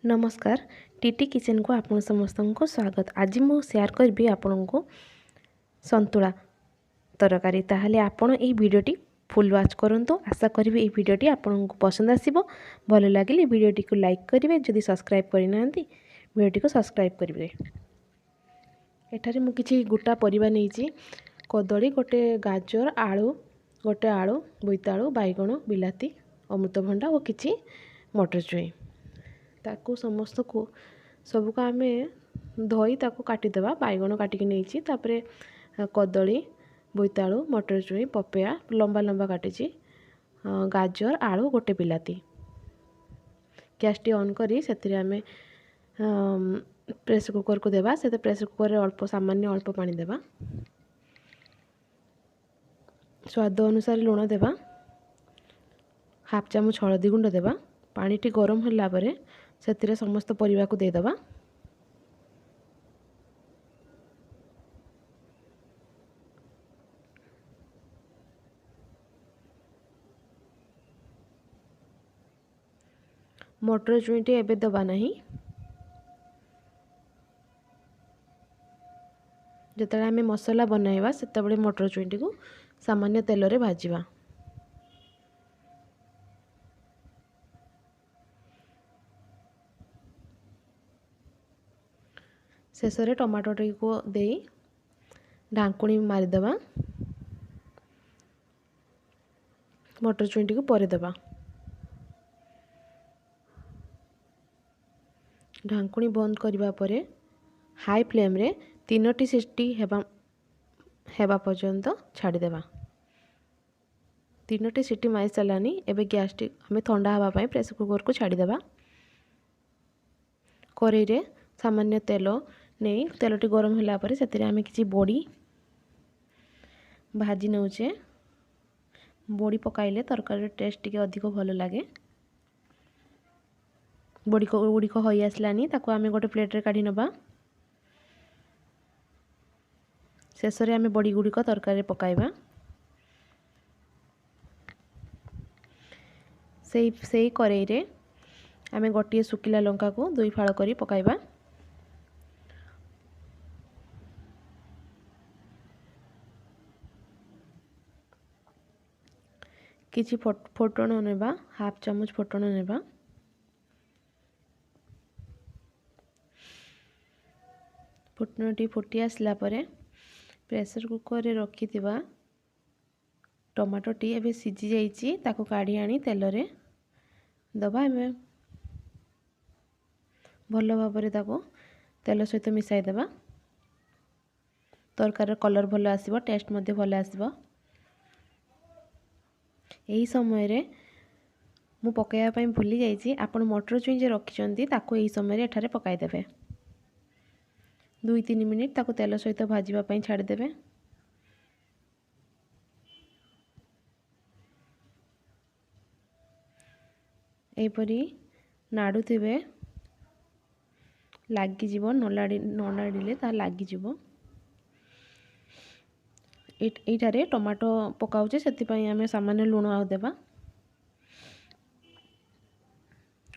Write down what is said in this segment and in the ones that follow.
ନମସ୍କାର, ଟିଟି କିଚେନ୍କୁ ଆପଣ ସମସ୍ତଙ୍କୁ ସ୍ୱାଗତ। ଆଜି ମୁଁ ସେୟାର କରିବି ଆପଣଙ୍କୁ ସନ୍ତୁଳା ତରକାରୀ। ତାହେଲେ ଆପଣ ଏହି ଭିଡ଼ିଓଟି ଫୁଲ୍ ୱାଚ୍ କରନ୍ତୁ। ଆଶା କରିବି ଏହି ଭିଡ଼ିଓଟି ଆପଣଙ୍କୁ ପସନ୍ଦ ଆସିବ। ଭଲ ଲାଗିଲେ ଭିଡ଼ିଓଟିକୁ ଲାଇକ୍ କରିବେ। ଯଦି ସବସ୍କ୍ରାଇବ୍ କରିନାହାନ୍ତି, ଭିଡ଼ିଓଟିକୁ ସବସ୍କ୍ରାଇବ୍ କରିବେ। ଏଠାରେ ମୁଁ କିଛି ଗୋଟା ପରିବା ନେଇଛି: କଦଳୀ ଗୋଟେ, ଗାଜର, ଆଳୁ ଗୋଟେ, ଆଳୁ, ବୋଇତାଳୁ, ବାଇଗଣ, ବିଲାତି, ଅମୃତଭଣ୍ଡା ଓ କିଛି ମଟର ଛୁଇଁ। ତାକୁ ସମସ୍ତକୁ ସବୁକୁ ଆମେ ଧୋଇ ତାକୁ କାଟିଦେବା। ବାଇଗଣ କାଟିକି ନେଇଛି, ତାପରେ କଦଳୀ, ବୋଇତାଳୁ, ମଟର ଛୁଇଁ, ପପେୟା ଲମ୍ବା ଲମ୍ବା କାଟିଛି, ଗାଜର, ଆଳୁ, ଗୋଟେ ବିଲାତି। ଗ୍ୟାସ୍ଟି ଅନ୍ କରି ସେଥିରେ ଆମେ ପ୍ରେସର୍ କୁକର୍କୁ ଦେବା। ସେଥିରେ ପ୍ରେସର୍ କୁକର୍ରେ ଅଳ୍ପ, ସାମାନ୍ୟ ଅଳ୍ପ ପାଣି ଦେବା। ସ୍ୱାଦ ଅନୁସାରେ ଲୁଣ ଦେବା। ହାଫ୍ ଚାମଚ ହଳଦୀ ଗୁଣ୍ଡ ଦେବା। ପାଣିଟି ଗରମ ହେଲା ପରେ ସେଥିରେ ସମସ୍ତ ପରିବାକୁ ଦେଇଦେବା। ମଟର ଛୁଇଁଟି ଏବେ ଦେବା ନାହିଁ। ଯେତେବେଳେ ଆମେ ମସଲା ବନାଇବା, ସେତେବେଳେ ମଟର ଛୁଇଁଟିକୁ ସାମାନ୍ୟ ତେଲରେ ଭାଜିବା। ଶେଷରେ ଟମାଟୋଟିକୁ ଦେଇ ଢାଙ୍କୁଣୀ ମାରିଦେବା। ମଟର ଛୁଇଁଟିକୁ ପରେ ଦେବା। ଢାଙ୍କୁଣୀ ବନ୍ଦ କରିବା ପରେ ହାଇ ଫ୍ଲେମ୍ରେ 3ଟି ସିଟି ହେବା ପର୍ଯ୍ୟନ୍ତ ଛାଡ଼ିଦେବା। 3ଟି ସିଟି ମାରି ସାରିଲାନି। ଏବେ ଗ୍ୟାସ୍ଟି ଆମେ ଥଣ୍ଡା ହେବା ପାଇଁ ପ୍ରେସର୍ କୁକର୍କୁ ଛାଡ଼ିଦେବା। କରେଇରେ ସାମାନ୍ୟ ତେଲ ନେଇ, ତେଲଟି ଗରମ ହେଲା ପରେ ସେଥିରେ ଆମେ କିଛି ବଡ଼ି ଭାଜି ନେଉଛେ। ବଡ଼ି ପକାଇଲେ ତରକାରୀର ଟେଷ୍ଟ ଟିକେ ଅଧିକ ଭଲ ଲାଗେ। ବଡ଼ି ଗୁଡ଼ିକ ହୋଇ ଆସିଲାନି, ତାକୁ ଆମେ ଗୋଟେ ପ୍ଲେଟ୍ରେ କାଢ଼ି ନେବା। ଶେଷରେ ଆମେ ବଡ଼ି ଗୁଡ଼ିକ ତରକାରୀରେ ପକାଇବା। ସେଇ କରେଇରେ ଆମେ ଗୋଟିଏ ଶୁଖିଲା ଲଙ୍କାକୁ ଦୁଇ ଫାଳ କରି ପକାଇବା। କିଛି ଫୁଟଣ ନେବା, ହାଫ୍ ଚାମଚ ଫୁଟଣ ନେବା। ଫୁଟଣଟି ଫୁଟି ଆସିଲା ପରେ ପ୍ରେସର୍ କୁକର୍ରେ ରଖିଥିବା ଟମାଟୋଟି ଏବେ ସିଝି ଯାଇଛି, ତାକୁ କାଢ଼ି ଆଣି ତେଲରେ ଦେବା। ଏବେ ଭଲ ଭାବରେ ତାକୁ ତେଲ ସହିତ ମିଶାଇ ଦେବା। ତରକାରୀର କଲର୍ ଭଲ ଆସିବ, ଟେଷ୍ଟ ମଧ୍ୟ ଭଲ ଆସିବ। ଏହି ସମୟରେ ମୁଁ ପକାଇବା ପାଇଁ ଭୁଲି ଯାଇଛି, ଆପଣ ମଟର ଛୁଇଁ ଯେ ରଖିଛନ୍ତି ତାକୁ ଏହି ସମୟରେ ଏଠାରେ ପକାଇଦେବେ। 2-3 ମିନିଟ୍ ତାକୁ ତେଲ ସହିତ ଭାଜିବା ପାଇଁ ଛାଡ଼ିଦେବେ। ଏହିପରି ନାଡ଼ୁଥିବେ, ଲାଗିଯିବ। ନ ନାଡ଼ିଲେ ତାହା ଲାଗିଯିବ। ଏଇଠାରେ ଟମାଟୋ ପକାଉଛେ, ସେଥିପାଇଁ ଆମେ ସାମାନ୍ୟ ଲୁଣ ଆଉ ଦେବା,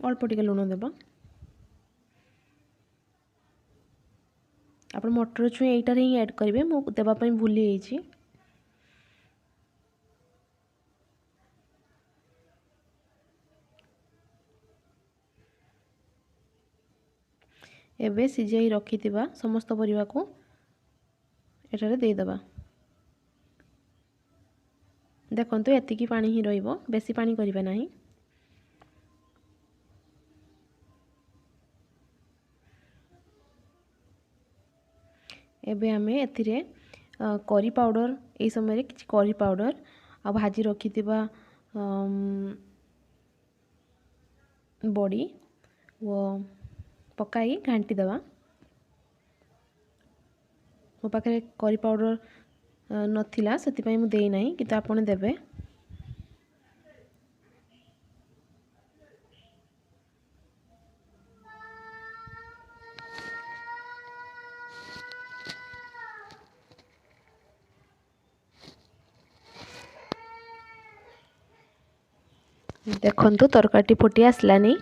ଅଳ୍ପ ଟିକେ ଲୁଣ ଦେବା। ଆପଣ ମଟର ଛୁଇଁ ଏଇଟାରେ ହିଁ ଆଡ଼୍ କରିବେ, ମୁଁ ଦେବା ପାଇଁ ଭୁଲି ଯାଇଛି। ଏବେ ସିଝାଇ ରଖିଥିବା ସମସ୍ତ ପରିବାକୁ ଏଠାରେ ଦେଇଦେବା। ଦେଖନ୍ତୁ, ଏତିକି ପାଣି ହିଁ ରହିବ, ବେଶୀ ପାଣି କରିବା ନାହିଁ। ଏବେ ଆମେ ଏଥିରେ କରି ପାଉଡ଼ର, ଏଇ ସମୟରେ କିଛି କରି ପାଉଡ଼ର ଆଉ ଭାଜି ରଖିଥିବା ବଡ଼ି ଓ ପକାଇ ଘାଣ୍ଟି ଦେବା। ମୋ ପାଖରେ କରି ପାଉଡ଼ର ନଥିଲା, ସେଥିପାଇଁ ମୁଁ ଦେଇନାହିଁ, କିନ୍ତୁ ଆପଣ ଦେବେ। ଦେଖନ୍ତୁ, ତରକାରୀଟି ଫୁଟି ଆସିଲାନି।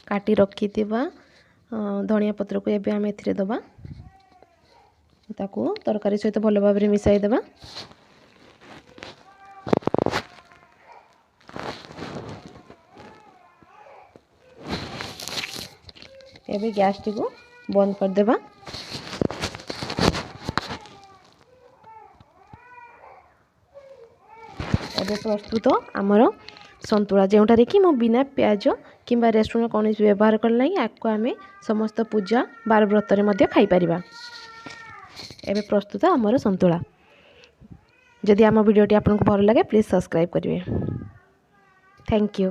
କାଟି ରଖିଥିବା ଧନିଆ ପତ୍ରକୁ ଏବେ ଆମେ ଏଥିରେ ଦେବା। ତାକୁ ତରକାରୀ ସହିତ ଭଲ ଭାବରେ ମିଶାଇ ଦେବା। ଏବେ ଗ୍ୟାସ୍ଟିକୁ ବନ୍ଦ କରିଦେବା। ଏବେ ପ୍ରସ୍ତୁତ ଆମର ସନ୍ତୁଳା, ଯେଉଁଠାରେ କି ମୁଁ ବିନା ପିଆଜ କିମ୍ବା ରସୁଣ କୌଣସି ବ୍ୟବହାର କଲେ ନାହିଁ। ଆକୁ ଆମେ ସମସ୍ତ ପୂଜା ବାର ବ୍ରତରେ ମଧ୍ୟ ଖାଇପାରିବା। ଏବେ ପ୍ରସ୍ତୁତ ଆମର ସନ୍ତୁଳା। ଯଦି ଆମ ଭିଡ଼ିଓଟି ଆପଣଙ୍କୁ ଭଲ ଲାଗେ, ପ୍ଲିଜ୍ ସବସ୍କ୍ରାଇବ୍ କରିବେ। Thank you.